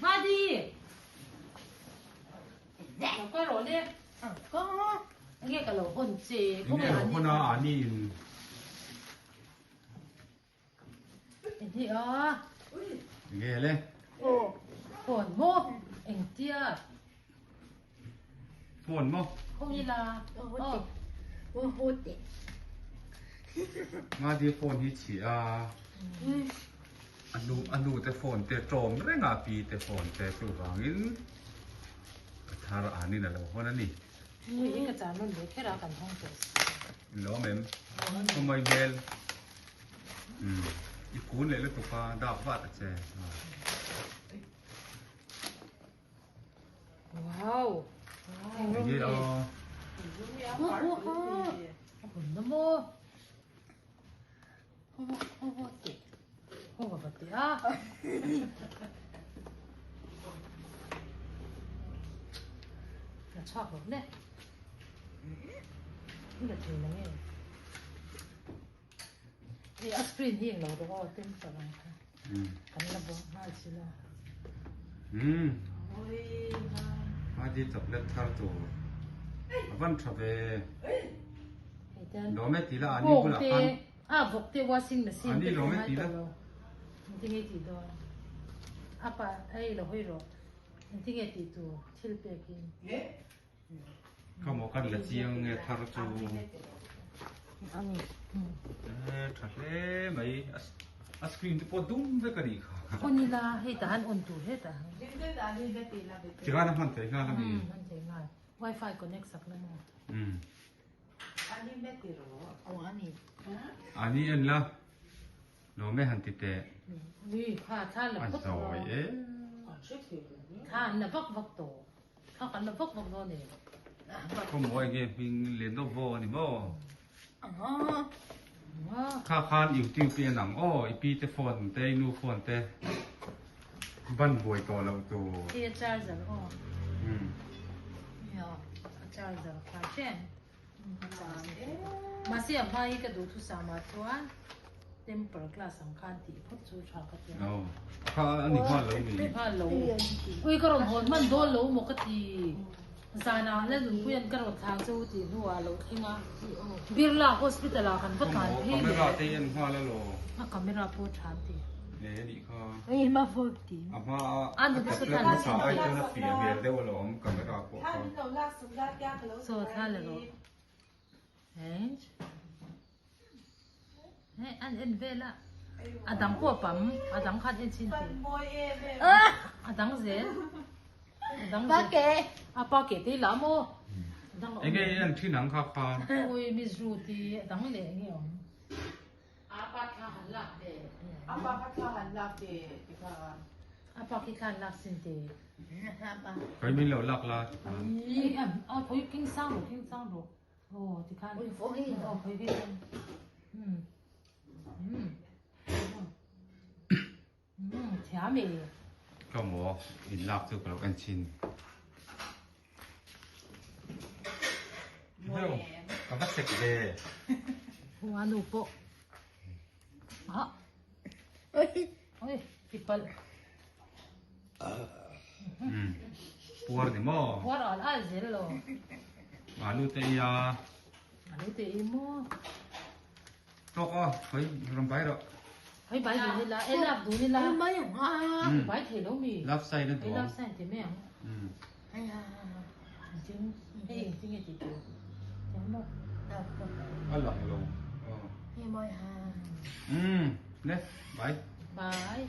Ngadi! Lo kal rawh le. Enge ka lo hawn che. Enge lo hawn a ani in. Enge a. Enge le. Phone maw engtia. Phone maw. Khawng ila. Ngadi phone hi chhi a. Anu anu te phone te tawm reng a pi te phone te chuvangin a thar anin a lo hawn a ni. Hei ka char nawn ve kher a kan hawng tawh si. Lawm em? Khawmai hmel. Umm i kun leh lutuk a dak vat a che. Wow. Enge aw. A hun na maw. Ho va ti a. Na chhuak lo le. Ni la thei na nge. Hei a screen hi englo rawh aw temper ang kha. Kan la bawk nghal si lo. Um. Hadi chocolate thar tur. A van tha ve. Lawm e ti la ani bulah khan. A vawk te washing machine te pawh ngai tawh lo. Engtinge tih dawn? A pa hei lo hawi rawh. Engtinge tih tur thil pek in. Ka maw kan la chiang nge thar chu. E tha hle mai. A screen te pawh dum vek a nih kha. On ila hei tah han on tur hetah. Tikhan a hman thei nghal a mi. Hman thei nghal. Wifi connect sak la maw. Ani en la lawm e han ti teh. A zawi e. Khawmaw enge hming Lenovo a ni maw? Kha khan YouTube i en ang aw i pi te phone te i nu phone te ban buai tawh loh tur. Mahse a hma hi ka duhthusam ah chuan temper glass ang khan tih phawt chu tha ka ti a. Kha a ni nghal lo ni. Nghal lo. Ui ka rawn hawn hman dawn lo maw ka ti. Zanah Lalnunpuia'n ka rawn thlang che u tih hnuah a lo thleng a. Birla Hospital ah kan va tlan phei leh. Camera te hi an nghal alaw. A camera pawh tha an ti. Nge a nih kha. A hma a tablet hmasa ai chuan a fiah hmel deuh alawm camera pawh kha. Saw thla la rawh. Hei an en vel a. A dang pawh a pam. A dang khan en chin tih. A dang zel. A dang zel. A pa ke te la maw. A dang a awm. Enge i en thin ang kha khan. Ui mi zu ti a dang leh enge awm. A pa thla han lak te. A pa kha thla han lak te ti kha. A pa khi thla han lak sin te. Kei min lo lak la ti khan. Ih a khawi king sang rawh king sang rawh. Aw ti khan. Aw khawi ve chuan. Um. Um. Um thiam e. Ka maw in lak chu ka lo en chin. Ka va sek ve. Hoa nu pawh. Ah. Oi, tipal. Puar ni maw? Puar al al zel lo. Alu te ia. Alu te i maw. Tawk aw, hoi rawn bai rawh. Hoi bai dun ila, e lak dun ila. Bai thei lo mi. Love sign a duang. Love sign ti mai ang. Engtin, hei engtin nge tih tur. Tiang maw? A lang lo. Umm, le, bai. Bai.